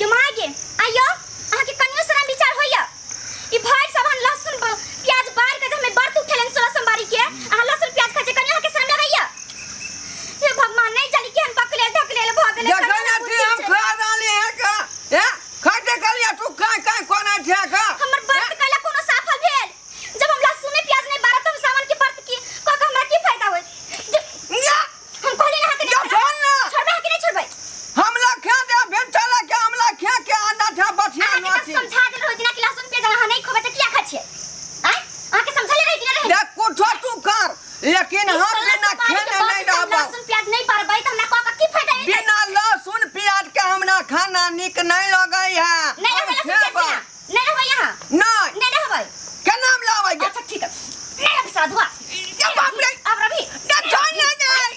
गे माय गे आइयो अहाँ के कनियो शरम विचार होइया ई भाई सब हम लहसुन प्याज बार के हमें व्रत उठेलन 16 सोमवारी के अहाँ लहसुन प्याज खाइ छै कनियो अहाँ के शरम लगैया हे भगवान नहीं जानी केहन पकड़ेल धकलेल भऽ गेलै जखन अथी हम खा रहली है का हैं खाते कहलिए तू काय काय कोना छै का हमर व्रत कैला कोनो सफल भेल जब हम लहसुन प्याज नहीं बारत हम सावन के व्रत की कह के हमरा की फायदा होय जा हम कहली ना अहाँ के जा छोड़ ना छोड़बै अहाँ के नहीं छोड़बै हमला खा दे भेटला के हमला खा के अंडा था बथिया अहाँ के नाची तऽ समझा देल रोज दिना कि लहसुन प्याज अहाँ नहीं खोबै तऽ किया खाइ छियै आँय अहाँ के समझले रही कि नहीं रही देख कुछो तू कर लेकिन हम बिना खेने नहीं रहब लहसुन प्याज नहीं बारबै तऽ हमरा कह के की फायदा हेतै बिना लहसुन प्याज के हमरा खाना नीक नहीं लगै है नहीं हम रहबै लहसुन प्याज खेबै। बिना नहीं रहबै यहाँ नहीं नहीं रहबै केना हम लाबै गे अच्छा ठीक है नहीं रहबै साधुआ ये बाप रे अब रवि ना छोड़ ना जाए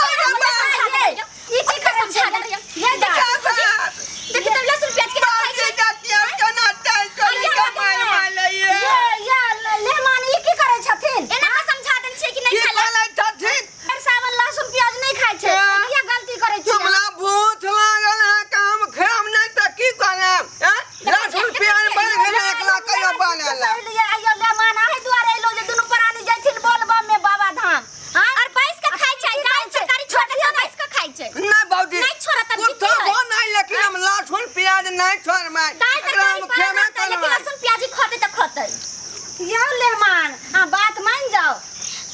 अरे बाप ई की कर समझा दे ये देखिए तब लहसुन प्याज के खाइ छै ये ये मेहमान ई की करै छथिन एना का समझा देल छियै कि नहीं खाइ ला हर सावन लहसुन प्याज नहीं खाइ छै किया गलती करै छियै हमरा भूख लागल है काम खाम नहीं तऽ की करब हैं? लहसुन प्याज बन गेल एकला कहियो बनल आइयो मेहमान आहे दुआरे एलो जे दुनू प्राणी जाइ छिन बोलबम में बाबा धाम और बैस के खाइ छै दाल तरकारी छोड़ के बैस के खाइ छै नहीं बाबूजी नहीं छोड़त तब कुछ जीती है। हो नहीं लेकिन हम लहसुन प्याज नहीं छोड़बै दाल एकरा तरकारी हम पर खेबे रहतै लेकिन करबै लहसुन प्याज ही खतै तऽ खतै यौ मेहमान अहाँ बात मान जाओ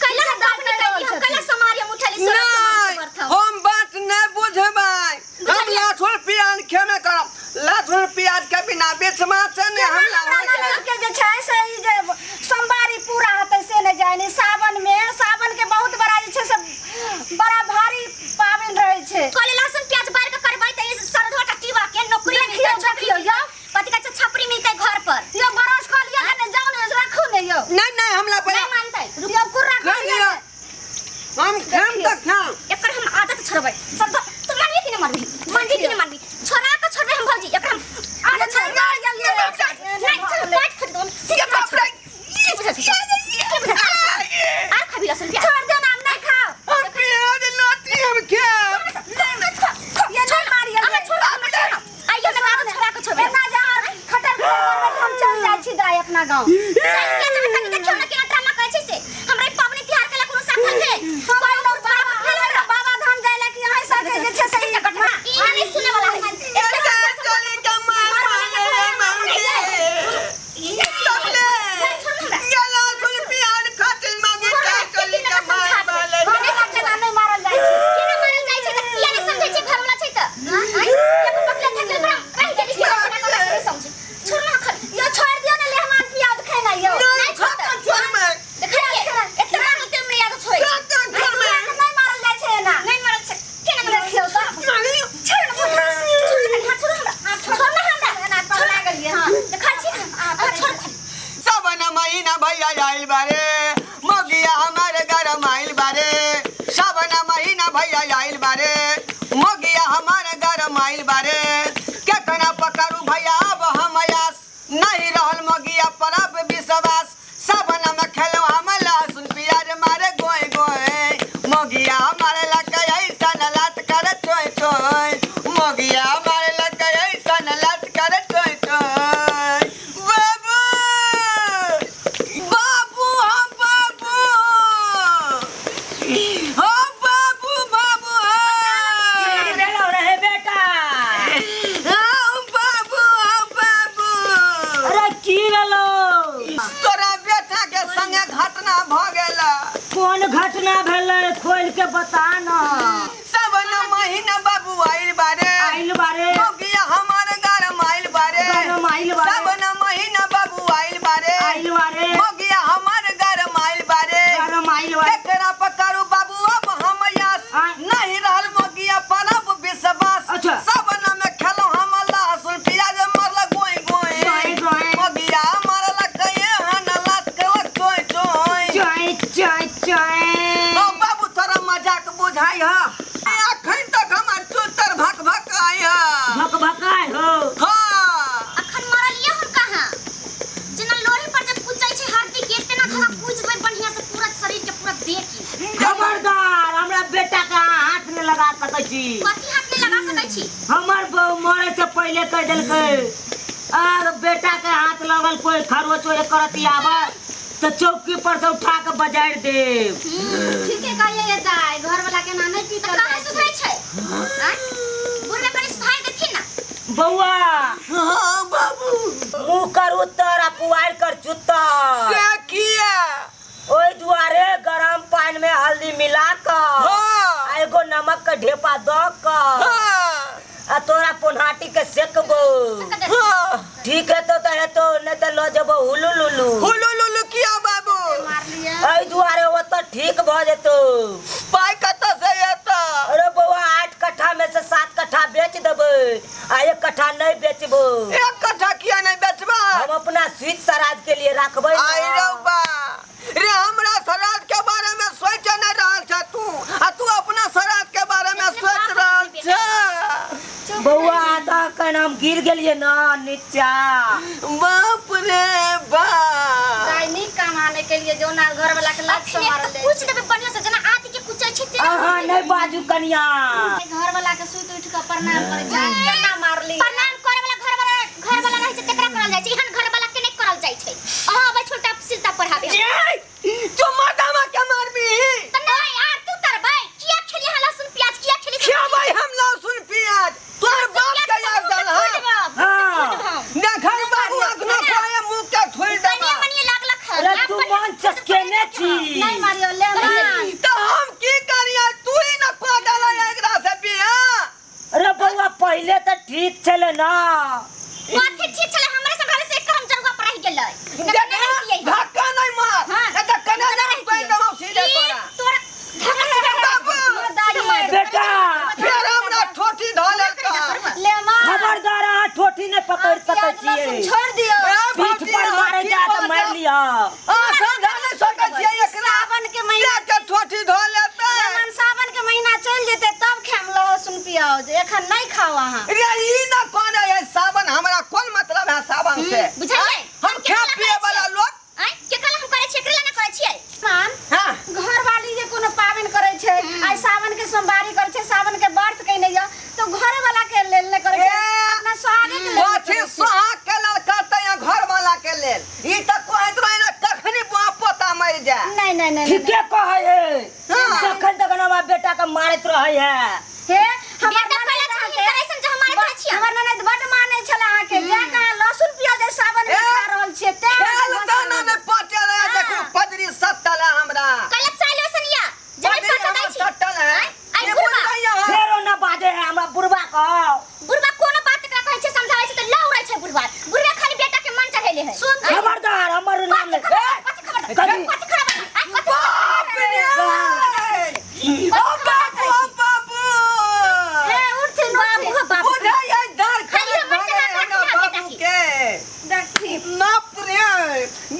कैला हम दाल बात नहीं कैली हम कैला समारी हम उठली सोलह सोमवारी के नहीं व्रत हम हम बात नहीं बुझबै हम बुझलियै? लहसुन प्याज खेबे करब लहसुन प्याज के बिना विश्वास नहीं हमरा हमरा हो जाए के जे छै से ई जे सोमवारी पूरा हेतै से नहि जानी सावन में सावन के बहुत बड़ा जे छै से बड़ा भारी पाबनि रहै छै कहले लहसुन प्याज बार के करबै तऽ ई सरधो टीवा के नौकरी देखियौ मिलतै देखियौ यौ कथी कहै छै छपरी मिलतै घर पर यौ बरस कऽ लिअ ने जाउ ने राखू ने यौ नहीं नहीं हमरा नहीं पहिले मानतै यौ कुर्रा खा कऽ लिअ लिअ ने। हम खाम तऽ खाम एकर हम आदत छोड़बै सरधो तू मानबी कि नहीं मानबी मानबी कि नहीं मानबी छोड़ा के छोड़बै हम भौजी एकर हम आदत छोड़बै नहीं चल काट खट दो ये बाप रे की बुझै छी की बुझै छी आर खाबी लहसुन प्याज छोड़ दो ना हम नहीं खाओ हम प्याज लाती हम खाम ये नहीं मारियो अहाँ छोड़ो हमरा छोड़ो आइयो ना आदत छोड़ा के छोड़बै एना जे अहाँ खटर खटर करबै तऽ हम चल जाइ छी दाइ अपना गाँव चल के जेबै कनी देखियौ ना केना ड्रामा करै छै से हमरा ई पाबनि तिहार केला कोनो सफल भेल हम लोग बाबा बाबा धाम जाइ ला कि अहाँ सबके जे छै से ई ई ना नहीं सुने वाला है चली कमाल छोड़ो हमरा ये लहसुन प्याज खातिर मांगे चली कमाल हमरा केना नहि मारल जाइ छै केना मारल जाइ छै तऽ किया नहि समझै छै घरवाला छै तऽ आँय एगो पकड़ल धकल बड़ा कहि गेली कि केना करै छै समझै छोड़ ना खर यौ छोड़ दियौ ने मेहमान प्याज खेनाइ यौ नहीं छोड़तै देखै एतना मारल ते हमरा याद छोड़ै छै नहि मारल जाइ छै एना नहीं मारल छै केना मारल देखियौ तऽ छोड़ ना छोड़ ना छोड़ हमरा छोड़ ना हमरा एना पगला गेलियै हां देखै छी ना अहाँ छोड़ सावन महीना भैया आइल बारे मोगिया हमारे गरम आइल बारे सावन महीना भैया आइल बारे मोगिया हमारे गरम आइल बारे केतना पकड़ू भैया अब हम आस नहीं रहल मोगिया पर अब विश्वास सावन में खेलो हम लहसुन प्याज मारे गोय गोय मोगिया हमारे लगे ऐसा न लात करे चोय चोय मोगिया हमारे लगे ऐसा न लात करे चोय चोय बाबू बाबू हम बाबू हम बाबू बाबू हम भेलो रहे बेटा हम बाबू हम बाबू अरे की भेलो तोरा बेटा के संगे घटना भ गेल कोन घटना भेलै खोल के बता न सावन महीना बाबू आइल बारे आइल बारे मोगिया हमार गरम आइल बारे गरम आइल बारे। सावन महीना बाबू आइल बारे आइल बारे मोगिया हमार गरम आइल बारे गरम आइल बारे केकरा पकड़ू बाबू अब हम यास हाँ। नहीं रहल मोगिया पर अब विश्वास अच्छा। सावन में खेलो हम लहसुन प्याज मरल गोई गोई गोई गोई। मोगिया मरल कये हन लात कलक चोय चोय चाय चाय चाय ओ बाबू तोरा मजाक बुझाई ह अखन तक हमर चूतर भक भक आई ह भक भकाय हो हाँ अखन मरलियै हम कहाँ जेना लोढ़ी पर जब कुचै छै हरदी के तेना धरा कुच देबै बढ़िया से पूरा शरीर के पूरा देह के खबरदार हमरा बेटा के अहाँ हाथ नहि लगा सकै छी कथी हाथ नहीं लगा सकै छी हमर बहू मरे से पहले कह देलकै आर बेटा के हाथ लगल कोई खरोच ओरे करती आवे तो चौकी पर से उठा के बजाड़ देब। ठीके कहिए ये दाई घर वाला के ना नहीं पीटल कहाँ सुधरै छै आँय? बुढ़बा कनि सुधारि देथिन ना। बौआ हाँ बाबू मुँह कर उत्तर आ पुआर कर चुत्तर। से किया? ओहि दुआरे गरम पानी में हल्दी मिला क हाँ। आ एगो नमक के ढेपा द क हाँ आ तोरा पोन्हाटी के सेकबो। हाँ ठीक है तो हेतो नहीं तो ल जेबो हुलु लुलु। हुलु लुलु किया बाबू? एहि दुआरे ओतऽ ठीक भ जेतो। पाइ कतऽ से एतऽ? अरे बौआ 8 कट्ठा में से 7 कट्ठा बेच देबै आ 1 कट्ठा नहीं बेचबो। 1 कट्ठा किया नहीं बेचबा? हम अपना स्वीट सराज के लिए राखबै। आई रे बा रे हमरा सराज के बारे में सोच नहीं रहल छ तू आ तू अपना सराज के बारे में सोच रहल छ। बौआ तऽ कन हम गिर गेलियै ना नीचा। बाप रे बाप। दाई नीक काम आने के लिए जो ना घर वाला के लात से अखने मारल तऽ जाय कुछ देबै बढ़िया से जेना आदि के कुचै छै तेना अहाँ नहीं बाजू कनिया। घर वाला के सुति उठ के प्रणाम करे छै केना मारली? प्रणाम करे वाला घर वाला रहै छै तेकरा करल जाइ छै, एहन घर वाला के नहि करल जाइ छै। अहाँ अबै छोटा सिलता पढ़ाबे। तू मर्दामा के मारबी? तऽ नहि आर तू तरबै किया खेली अहाँ लहसुन प्याज किया खेली? खेबै हम लहसुन प्याज तोहर बाप के याद दल। हाँ देखल बाबू अखनो कोए मुंह के थोड़ देबा। कनिया मनिया लागलक हन। अरे तू मन चसकेने छी। नहीं मारियो ले मान। तो हम की करिए? तू ही न कह देला एकरा से बियाह। अरे बौआ पहले तऽ ठीक छलै ना। कथी ठीक छलै? हमरे संभाले से एक करम जरुआ पर रहि गेलै। धक्का नहीं मार। हाँ। नहीं तऽ कने नहीं पैर देबौ सीधे तोरा। तोरा धक्का बाबू बेटा फेर हमरा ठोठी धऽ लेलका। ले मान। खबरदार अहाँ ठोठी नहि पकड़ि सकै छियै। छोड़ दियो। पीठ पर मारे जा तऽ मारि लिअ। अहाँ समझा नहि सकै छियै एकरा। सावन के महीना के ठोठी धऽ लेतै। मन सावन के महीना चलि जेतै तब खाम लहसुन प्याज एखन नहीं खाओ अहाँ। रे ई न कोन है सावन, हमरा कोन मतलब है सावन से? बुझलियै? हम खाए पिए वाला लोग। आँय केकरा हम करै छियै? एकरा ना करै छियै? मान हाँ घर वाली जे कोनो पाबनि करै छै आइ सावन के सोमवारी करै छै सावन के व्रत कइने य तो घर वाला के लेल नै करै छै अपना सोहागे के लेल। कथी सोहाग के लेल करतै या घर वाला के लेल? ई तऽ कहैत रहै ने कखनी बाप पोता मरि जाए। नहीं नहीं नहीं ठीके कहै है। जखन तखन हमरा बेटा के मारैत रहै है। हे हमर बेटा कहले छथिन करै समझ हम मारैत रहै छियै। हमर ननद बड मानै छला अहाँ के जे कहाँ लहसुन प्याज सावन में खा रहल छियै तें खेल दाना नै पचल है। देखू पदरी सटल है हमरा। कहले चालि वैसन या जे पदरी पचल हमरा दै छी। सटल है। आइ बुढ़बा फेरो न बाजे है हमरा बुढ़बा कह। बुढ़बा कोनो बात एकरा कहै छै समझाबै छै तऽ लौड़ै छै बुढ़बा। बुढ़बा खाली बेटा के मन चढ़ेले है। सुन खबरदार हमर नाम ले। कथी खबर? कथी खबर? बाप रे ओ बाबू ओ बाबू ए उठथिन बाबू बाबू बुझाइ डर खाली हमर चला हमरा के बाबू के देखी बाप रे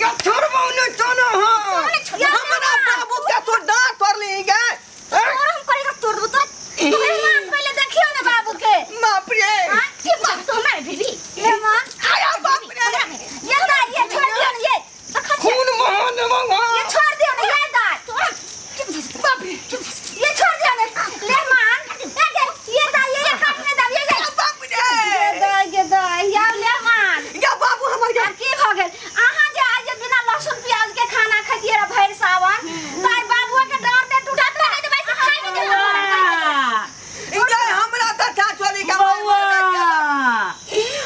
ये छोड़बो ने चलो। हां हमरा बाबू के तू डांट तोड़ली गे। तोर हम करेगा तोड़ दू तोरा। मान पहिले देखियो ने बाबू के। बाप रे की बात तो हमारे भी ले मान। आया बाप रे ये दाई ये छोड़ दियो ने ये खून महान मंगा ये छोड़ दियो ने ये दाई तोरा बाप रे ये छोड़ दियो ने ले मान। ये दे ये दाई ये काटने दे ये दे बाप रे ये दाई ये दाई या ले मान। या बाबू हमर आब की भ गेल? अहाँ जे आइ जे बिना लहसुन प्याज के खाना खैतियै रह भरि सावन त आइ बाबुआ के डर दे टूटत नहीं तो वैसे खाई नहीं देलक। गे हमरा त चाचोली के बौआ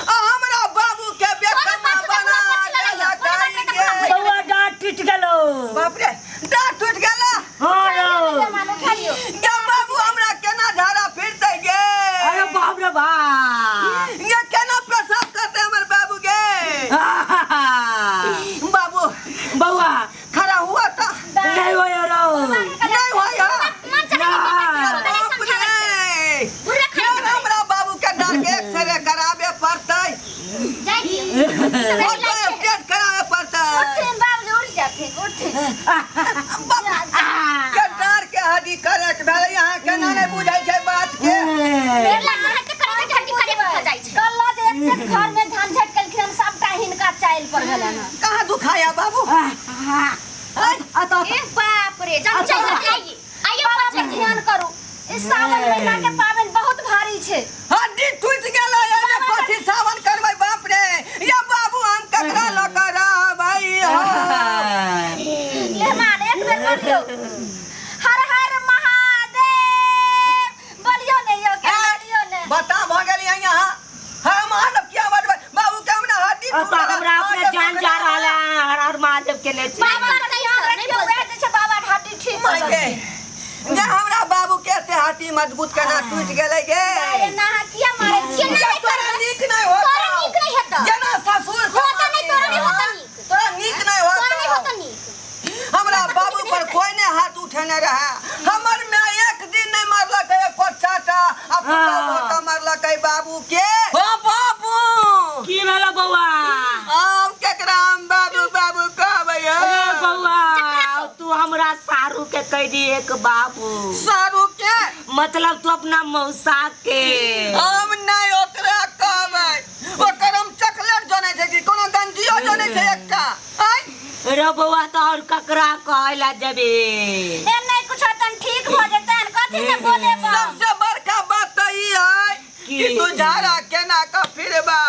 आ हमरा बाबू के बेकमा बना देलक गे। बौआ डाँट टूटि गेलो। बाप रे डाँट टूटि गेला। हाँ रौ। मान उठा लियो। गे बाबू हमरा केना झाड़ा फिरतै गे? अरे बाप रे बाप। गे केना पेशाब करतै हमर बाबू गे? बाबू बौआ खड़ा हुआ त नहीं होय रौ। नहीं होय। मन चढ़ेले बेटा के बाप समझाबै छै। रे बुढ़बा खाली फेर हमरा बाबू के डर के एक्सरे कराबे पड़तै। जाय दियौ। फोटो स्टेट कराबे पड़तै। उठथिन बाबूजी उठ जाथिन उठथिन। के डर के हड्डी करेक्ट भेलै। अहाँ केना नहि बुझै छै बात के? बेरला से हट के करै छै हड्डी करेक्ट भऽ जाइ छै। कल्ला जे एतेक घर में झंझट केलखिन हन सबटा हिनका चाइल पर भेलन हन। कहाँ दुखाया बाबू? ए बाप रे जब चल आइए आइए बाबा पर ध्यान करू। इस सावन महीना के पाबनि बहुत भारी छै। हड्डी ले छी। बाबा करतै ध्यान सब, नहि रखियौ, बोलतै। वएह जे छै बाबा के हड्डी ठीक हो माय जेतै। गे, जे हमरा बाबू के एते हड्डी मजबूत केना टूटि गेलै गे। अरे ना, अहाँ किया मारै छियै? केना जे नहि तोरा करबै? नीक नहि होतौ। तोरा नीक नहि हेतौ। जेना ससुर के होतौ नहि, तोरा नहि होतौ नीक। तोरा नीक नहि तोरा नहि होतौ। होतौ नीक। हमरा बाबू पर कोई ने हाथ उठेने रहे। हमर माय एक दिन नहि मारलकै एको चाटा, आ पुतहु होता मारलकै बाबू के। ओ बाबू, की भेलो बौआ? आब केकरा हम बाबू बाबू कहबै? ए बौआ, तू हमरा सारू के कह दी एक बाबू। सारू के? मतलब तू अपना मौसा के। हम नहि ओकरा कहबै। ओकर हम चॉकलेट जनै छै कि कोनो गंजियो जनै छै एकटा? आँय? रे बौआ, तो और ककरा कहला जबे? ए नहीं कुछ होतन, ठीक भ जेतन, कथी ने बोलेबा? सबसे बड़का बात तऽ ई है कि की? तू झाड़ा केना कऽ फिरबै।